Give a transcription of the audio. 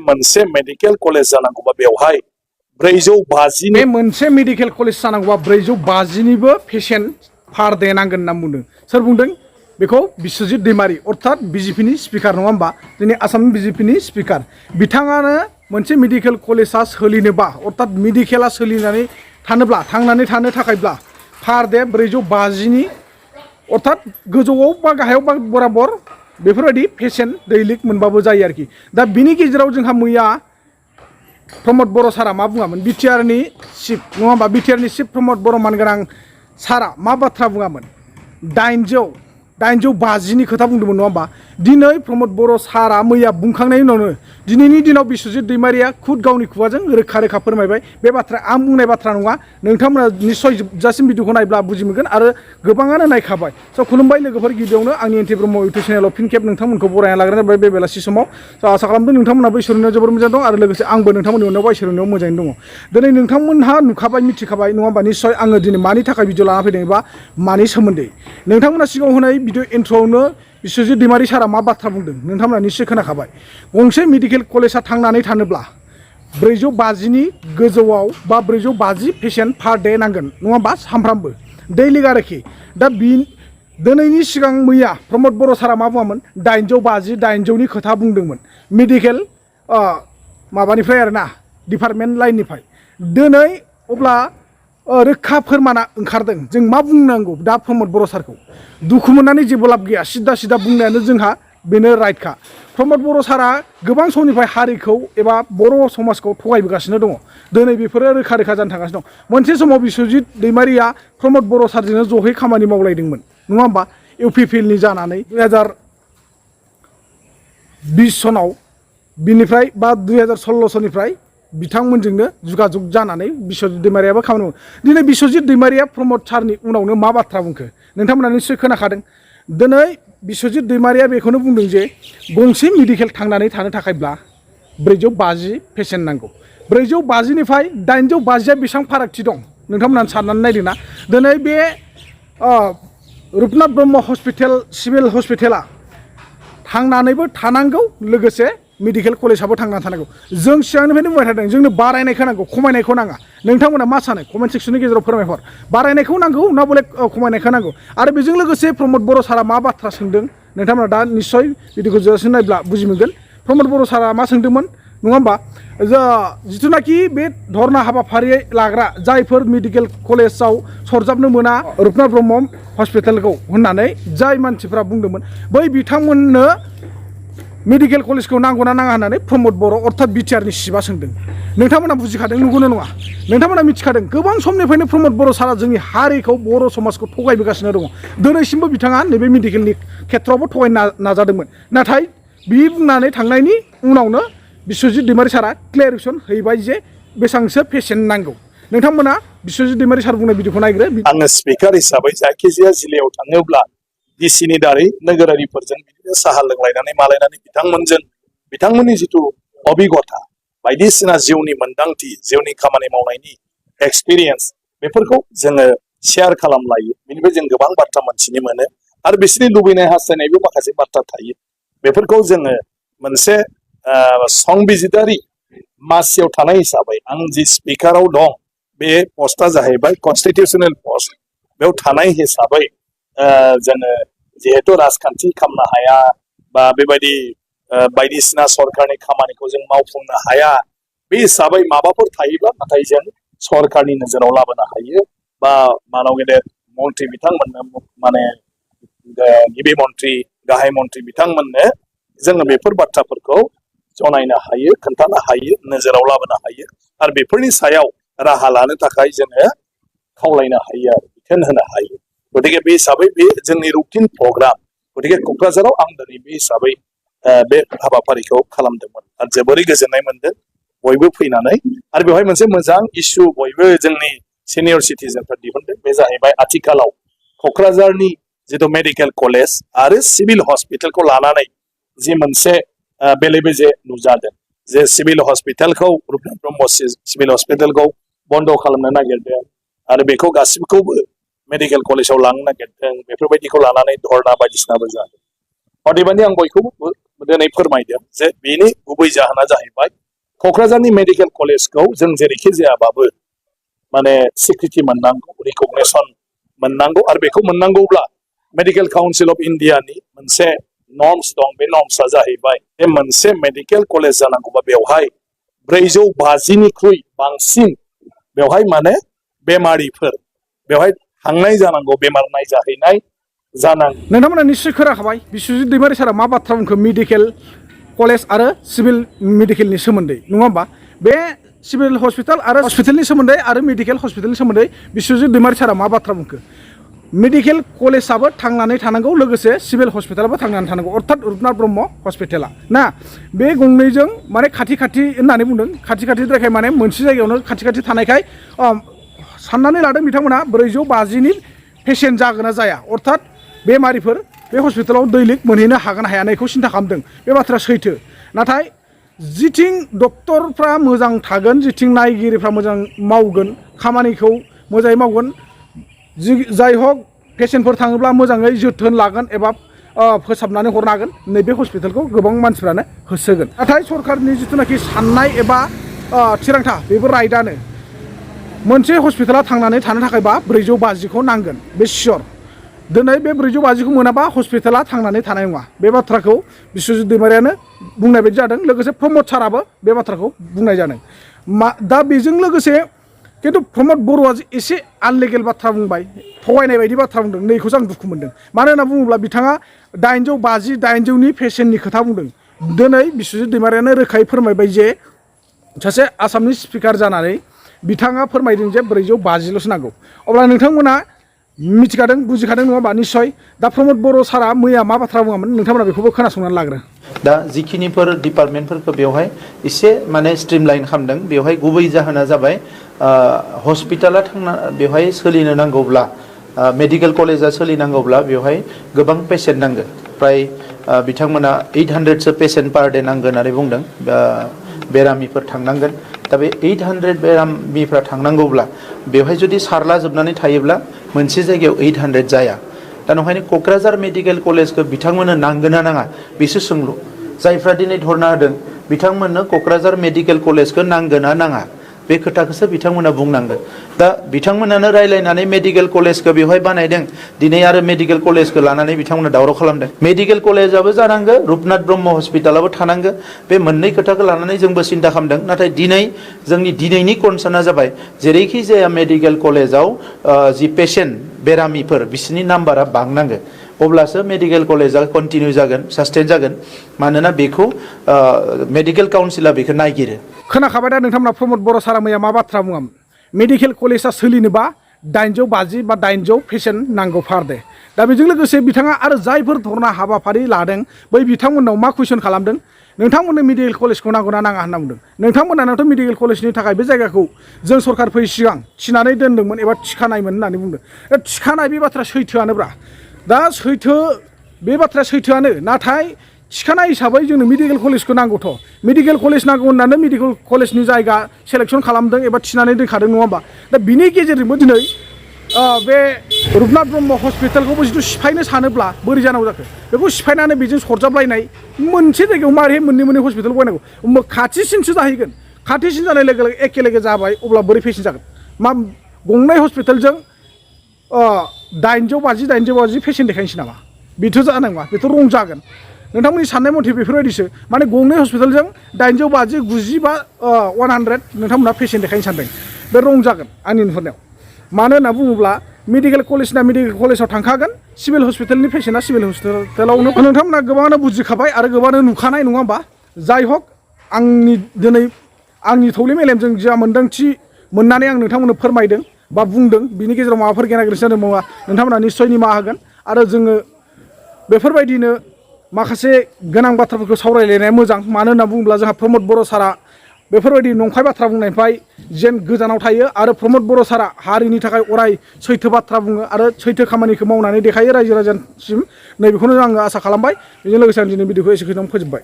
मोनसे medical college जानांगौबा बेवहाय 450 बे मोनसे मेडिकेल कलेज जानांगौबा 450 निबो पेशेन्ट पार डे नांगोन होनना बुंदों सोर बुंदों बेखौ बिस्वजित दैमारी अर्थात बिजेपिनि स्पिकार नङा होमबा जोंनि आसामनि बिजेपिनि स्पिकार बिथाङानो मोनसे मेडिकेल कलेजआ सोलिनोबा अर्थात मेडिकेला सोलिनानै थानोब्ला थांनानै थानो थाखायब्ला पार डे 450 नि अर्थात गोजौआव बा गाहायाव बा बराबर बेफोरबायदि पेशेन्ट दैलिक मोनबाबो जायो आरोखि दा बिनि गेजेराव जोंहा मैया प्रमद बर' सारा मा बुङामोन BTR नि चिफ नङा होमबा BTR नि चिफ प्रमद बर' मानगोनां सारा मा बाथ्रा बुङामोन 850 नि खोथा बुंदोंमोन नङा होमबा दिनै प्रमद बर' सारा मैया बुंखांनायनि उनावनो दिनैनि दिनाव बिस्वजित दैमारिया खुद गावनि खुगाजों रोखा रोखा फोरमायबाय बे बाथ्रा आं बुंनाय बाथ्रा नङा नोंथांमोना निश्चय जोबजासिम भिडिअखौ नायब्ला बुजि मोनगोन आरो गोबाङानो नायखाबाय स' खुलुमबाय लोगोफोर गिबियावनो आंनि एनटि ब्रह्म इउटुब चेनेलाव फिन खेब नोंथांमोनखौ बरायना लाग्रोनाय जाबाय बे बेलासि समाव स' आसा खालामदों नोंथांमोनाबो इसोरनियाव जोबोर मोजां दं आरो लोगोसे आंबो नोंथांमोननि अननायाव इसोरनियाव मोजाङैनो दङ दिनै नोंथांमोनहा नुखाबाय मिथिखाबाय नङा होमबा निश्चय आङो दिनै मानि थाखाय भिडिअ लाना फैदों एबा मानि सोमोन्दै नोंथांमोना सिगाङाव होनाय भिडिअ इन्ट्र'आवनो बिस्वजित दैमारी सारा मा बाथ्रा बुंदों नोंथांमोना निश्चय खोनाखाबाय गंसे मेडिकेल कलेजआ थांनानै थानोब्ला 450 नि गोजौआव बा 450 पेशेन्ट पार डे नांगोन नङा होमबा सानफ्रामबो दैलिक आरोखि दा दिनैनि सिगां मैया प्रमद बर' सारा मा बुङामोन 850 नि खोथा बुंदोंमोन मेडिकेल माबानिफ्राय आरोना डिपार्टमेन्ट लाइननिफ्राय दिनै अब्ला रोखा फोरमाना ओंखारदों जों मा बुंनांगौ दा प्रमद बर' सारखौ दुखु मोननानै जेबो लाब गैया सिदा बुंनायानो जोंहा बेनो राइटखा प्रमद बर' सारा गोबां समनिफ्राय हारिखौ एबा बर' समाजखौ थगायबोगासिनो दङ दिनै बेफोरो रोखा जानो थांगासिनो दं मोनसे समाव बिस्वजित दैमारिया प्रमद बर' सारजोंनो जयै खामानि मावलायदोंमोन नङा होमबा UPPL नि जानानै 2020 सनाव बिनिफ्राय बा 2016 सननिफ्राय बिथांमोनजोंनो जुगाजुग जानानै बिस्वजित दैमारियाबो खामानि मावो दिनै बिस्वजित दैमारिया प्रमद सारनि उनावनो मा बाथ्रा बुंखो नोंथांमोना निश्चय खोनाखादों दिनै बिस्वजित दैमारिया बेखौनो बुंदों जे गंसे मेडिकेल थांनानै थानो थाखायब्ला 450 पेशेन्ट नांगौ 450 निफ्राय 850 बेसेबां फारागथि दं नोंथांमोना साननानै नायदोंना दिनै बे रुपनाथ ब्रह्म हस्पिटाल सिभिल हस्पिटाला थांनानैबो थानांगौ लोगोसे मेडिकेल कलेजाबो थांनानै थानांगौ जों सिगांनिफ्रायनो बुंबाय थादों जोंनो बारायनायखौ नांगौ खमायनायखौ नाङा नोंथांमोना मा सानो कमेन्ट सेक्सननि गेजेराव फोरमायहर बारायनायखौ नांगौ ना बले खमायनायखौ नांगौ आरो बेजों लोगोसे प्रमद बर' सारा मा बाथ्रा सोंदों नोंथांमोना दा निश्चय भिडिअखौ जोबजासिम नायब्ला बुजि मोनगोन प्रमद बर' सारा मा सोंदोंमोन नङा होमबा जिथुनाखि बे धरना हाबाफारि लाग्रा जायफोर मेडिकेल कलेजाव सरजाबनो मोना रुपनाथ ब्रह्म हस्पिटालखौ होननानै जाय मानसिफ्रा बुंदोंमोन बै बिथांमोननो मेडिकेल कलेजखौ नांगौना नाङा होननानै प्रमद बर' अर्थात BTR नि चिफआ सोंदों नोंथांमोना बुजिखादों नंगौना नङा नोंथांमोना मिथिखादों गोबां समनिफ्रायनो प्रमद बर' सारा जोंनि हारिखौ बर' समाजखौ थगायबोगासिनो दङ दिनैसिमबो बिथाङा नैबे मेडिकेलनि खेथ्रआवबो थगायनो नाजादोंमोन नाथाय बि बुंनानै थांनायनि उनावनो बिस्वजित दैमारी सारा क्लेरिफिकेसन हैबाय जे बेसेबांसो पेशेन्ट नांगौ नोंथांमोना बिस्वजित दैमारी सार बुंनाय भिडिअखौ नायग्रो आङो स्पिकार हिसाबै जायखिजाया जिल्लायाव थाङोब्ला DCनि दारै नोगोरारिफोरजों बिदिनो साहा लोंलायनानै मालायनानै बिथांमोननि जिथु अभिगथा बायदिसिना जिउनि मोन्दांथि जिउनि खामानि मावनायनि एक्सपिरियेन्स बेफोरखौ जोङो शेयार खालामलायो बेनिफ्राय जों गोबां बाथ्रा मोनथिनो मोनो आरो बिसोरनि लुबैनाय हास्थायनायबो माखासे बाथ्रा थायो बेफोरखौ जोङो मोनसे संबिजिदारि मासियाव थानाय हिसाबै आं जि स्पिकाराव दं बे पस्टआ जाहैबाय कनस्टिटिउसनेल पस्ट बेयाव थानाय हिसाबै जोङो जिहेतु राजखान्थि खालामनो हाया बा बेबायदि बायदिसिना सरकारनि खामानिखौ जों मावफुंनो हाया बे हिसाबै माबाफोर थायोब्ला नाथाय जों सरकारनि नोजोराव लाबोनो हायो बा मानाव गेदेर मन्त्रि बिथांमोननो माने गिबि मन्त्रि गाहाय मन्त्रि बिथांमोननो जोङो बेफोर बाथ्राफोरखौ जनायनो हायो खोन्थानो हायो नोजोराव लाबोनो हायो आरो बेफोरनि सायाव राहा लानो थाखाय जोङो खावलायनो हायो आरो बिथोन होनो हायो गतिके बे हिसाबै बे जोंनि रुटिन प्रग्राम गतिके क'क्राझाराव आं दिनै बे हिसाबै बे हाबाफारिखौ खालामदोंमोन आरो जोबोरै गोजोननाय मोनदों बयबो फैनानै आरो बेवहाय मोनसे मोजां इस्यु बयबो जोंनि सिनियर सिटिजेनफोर दिहुनदों बे जाहैबाय आथिखालाव क'क्राझारनि जिथु मेडिकेल कलेज आरो सिभिल हस्पिटालखौ लानानै जि मोनसे बेले बेजे नुजादों जे सिभिल हस्पिटालखौ रुपनाथ ब्रह्म सिभिल हस्पिटालखौ बन्द खालामनो नागिरदों आरो बेखौ गासिबोखौबो मेडिकेल कलेजाव लांनो नागिरदों बेफोरबायदिखौ लानानै धरना बायदिसिनाबो जादों अदेबानि आं बयखौबो दिनै फोरमायदों जे बेनि गुबै जाहोना जाहैबाय क'क्राझारनि मेडिकेल कलेजखौ जों जेरैखि जायाबाबो माने स्वीकृति मोननांगौ रिकगनेसन मोननांगौ आरो बेखौ मोननांगौब्ला मेडिकेल काउन्सिल अफ इन्डियानि मोनसे नर्म्स दं बे नर्म्सआ जाहैबाय बे मोनसे मेडिकेल कलेज जानांगौबा बेवहाय 450निख्रुइ बांसिन बेवहाय माने बेमारिफोर बेवहाय थांनाय जानांगौ बेमार नायजाहैनाय जानांगौ नोंथांमोना निश्चय खोनाखाबाय बिस्वजित दैमारि सारा मा बाथ्रा बुंखो मेडिकेल कलेज आरो सिभिल मेडिकेलनि सोमोन्दै नङा होमबा बे सिभिल हस्पिटाल आरो हस्पिटालनि सोमोन्दै आरो मेडिकेल हस्पिटालनि सोमोन्दै बिस्वजित दैमारि सारा मा बाथ्रा बुंखो मेडिकेल कलेजाबो थांनानै थानांगौ लोगोसे सिभिल हस्पिटालाबो थांनानै थानांगौ अर्थात रुपनाथ ब्रह्म हस्पिटाला ना बे गंनैजों माने खाथि खाथि होननानै बुंदों खाथि खाथिद्रायखाय माने मोनसे जायगायावनो खाथि खाथि थानायखाय साननानै लादों बिथांमोना 450नि पेसेन्ट जागोन ना जाया अर्थात बेमारिफोर बे हस्पिटालाव दैलिग मोनहैनो हागोन हाया नायखौ सिन्था खालामदों बे बाथ्राया सैथो नाथाय जिथिं डक्टरफ्रा मोजां थागोन जिथिं नायगिरिफ्रा मोजां मावगोन खामानिखौ मोजाङै मावगोन जाय हक पेसेन्टफोर थाङोब्ला मोजाङै जोथोन लागोन एबा फोसाबनानै हरनो हागोन नैबे हस्पिटालखौ गोबां मानसिफ्रानो होसोगोन नाथाय सरकारनि जिथुनाखि साननाय एबा थिरांथा बेबो राइटआनो मोनसे हस्पिटाला थांनानै थानो थाखायबा 450खौ नांगोन बे सियर दिनै बे 450खौ मोनाबा हस्पिटाला थांनानै थानाय नङा बे बाथ्राखौ बिस्वजित दैमारियानो बुंनाय बायदि जादों लोगोसे प्रमद साराबो बे बाथ्राखौ बुंनाय जादों दा बेजों लोगोसे खिन्थु प्रमद बर'आ एसे आनलिगेल बाथ्रा बुंबाय थगायनाय बायदि बाथ्रा बुंदों नैखौसो आं दुखु मोनदों मानो होनना बुङोब्ला बिथाङा 850 800नि पेसेन्टनि खोथा बुंदों दिनै बिस्वजित दैमारियानो रोखायै फोरमायबाय जे सासे आसामनि स्पिकार जानानै बिथाङा फोरमायदों जे 450ल'सो नांगौ अब्ला नोंथांमोना मिथिखादों बुजिखादों नङा होमबा निस्सय दा प्रमद बर' सारा मैया मा बाथ्रा बुङामोन नोंथांमोना बेखौबो खोनासंनानै लाग्रो दा जिखिनिफोर डिपार्टमेन्टफोरखौ बेवहाय एसे माने स्ट्रिमलाइन खालामदों बेवहाय गुबै जाहोना जाबाय हस्पिटाला थांना बेवहाय सोलिनो नांगौब्ला मेडिकेल कलेजा सोलिनांगौब्ला बेवहाय गोबां पेसेन्ट नांगोन प्राय बिथांमोना 800सो पेसेन्ट पार डे नांगोन होननानै बुंदों बेरामिफोर थांनांगोन दा बे 800 बेरामिफ्रा थांनांगौब्ला बेवहाय जुदि सारला जोबनानै थायोब्ला मोनसे जायगायाव 800 जाया दा नंखायनो क'क्राझार मेडिकेल कलेजखौ बिथांमोननो नांगोन ना नाङा बेसो सोंलु जायफ्रा दिनै धरना होदों बिथांमोननो क'क्राझार मेडिकेल कलेजखौ नांगोन ना नाङा बे खोथाखौसो बिथांमोना बुंनांगोन दा बिथांमोनानो रायलायनानै मेडिकेल कलेजखौ बेवहाय बानायदों दिनै आरो मेडिकेल कलेजखौ लानानै बिथांमोना दावराव खालामदों मेडिकेल कलेजाबो जानांगौ रुपनाथ ब्रह्म हस्पिटालाबो थानांगौ बे मोननै खोथाखौ लानानै जोंबो सिन्था खालामदों नाथाय दिनै जोंनि दिनैनि कनसार्नआ जाबाय जेरैखि जाया मेडिकेल कलेजाव जि पेसेन्ट बेरामिफोर बिसोरनि नाम्बारा बांनांगौ अब्लासो मेडिकेल कलेजा कन्टिनिउ जागोन सास्टेन जागोन मानोना बेखौ मेडिकेल काउन्सिला बेखौ नायगिरो खोनाखाबाय दा नोंथांमोना प्रमद बर' सारा मैया मा बाथ्रा बुङामोन मेडिकेल कलेजा सोलिनोबा 850 बा 800 पेसेन्ट नांगौ पार डे दा बेजों लोगोसे बिथाङा आरो जायफोर धरना हाबाफारि लादों बै बिथांमोननाव मा कुइसन खालामदों नोंथांमोननो मेडिकेल कलेजखौ नांगौना नाङा होनना बुंदों नोंथांमोनाथ' मेडिकेल कलेजनि थाखाय बे जायगाखौ जों सरकार फैयै सिगां थिनानै दोन्दोंमोन एबा थिखानायमोन होननानै बुंदों थिखानाय बे बाथ्रा सैथोआनोब्रा दा सैथो बे बाथ्राया सैथोआनो नाथाय थिखानाय हिसाबै जोंनो मेडिकेल कलेजखौ नांगौथ' मेडिकेल कलेज नांगौ होननानै मेडिकेल कलेजनि जायगा सेलेक्सन खालामदों एबा थिनानै दोनखादों नङा होमबा दा बिनि गेजेरजोंबो दिनै बे रुपनाथ ब्रह्म हस्पिटालखौबो जिथु सिफायनो सानोब्ला बोरै जानांगौ जाखो बेखौ सिफायनानै बेजों सरजाबलायनाय मोनसे जायगायाव मारै मोननै हस्पिटाल बानायनांगौ खाथिसिनसो जाहैगोन खाथिसिन जानाय लोगो लोगो एखे जाबाय अब्ला बोरै पेसेन्ट जागोन मा गंनै हस्पिटालजों 850 पेसेन्ट देखायनोसै नामा बेथ' जानाय नङा बेथ' रं जागोन नोंथांमोननि साननाय मथे बेफोरबायदिसो माने गंनै हस्पिटालजों 850 90 बा 100 नोंथांमोना पेसेन्ट देखायनो सानदों बे रं जागोन आंनि नुहुरनायाव मानो होनना बुङोब्ला मेडिकेल कलेजना मेडिकेल कलेजाव थांखागोन सिभिल हस्पिटालनि पेसेन्टआ सिभिल हस्पिटालावनो नोंथांमोना गोबाङानो बुजिखाबाय आरो गोबाङानो नुखानाय नङा होमबा जाय हक आंनि दिनै आंनि थौले मेलेमजों जा मोन्दांथि मोननानै आं नोंथांमोननो फोरमायदों बा बुंदों बिनि गेजेराव माबाफोर गेना गोरोन्थि जादोंबा नोंथांमोना निस्सय निमाहा होगोन आरो जोङो बेफोरबायदिनो माखासे गोनां बाथ्राफोरखौ सावरायलायनाया मोजां मानो होनना बुङोब्ला जोंहा प्रमद बर' सारा बेफोरबायदि नंखाय बाथ्रा बुंनायनिफ्राय जेन गोजानाव थायो आरो प्रमद बर' सारा हारिनि थाखाय अराय सैथो बाथ्रा बुङो आरो सैथो खामानिखौ मावनानै देखायो रायजो राजासिम नैबेखौनो आङो आसा खालामबाय बेजों लोगोसे आं दिनै भिडिअखौ एसेखिनियावनो फोजोबबाय।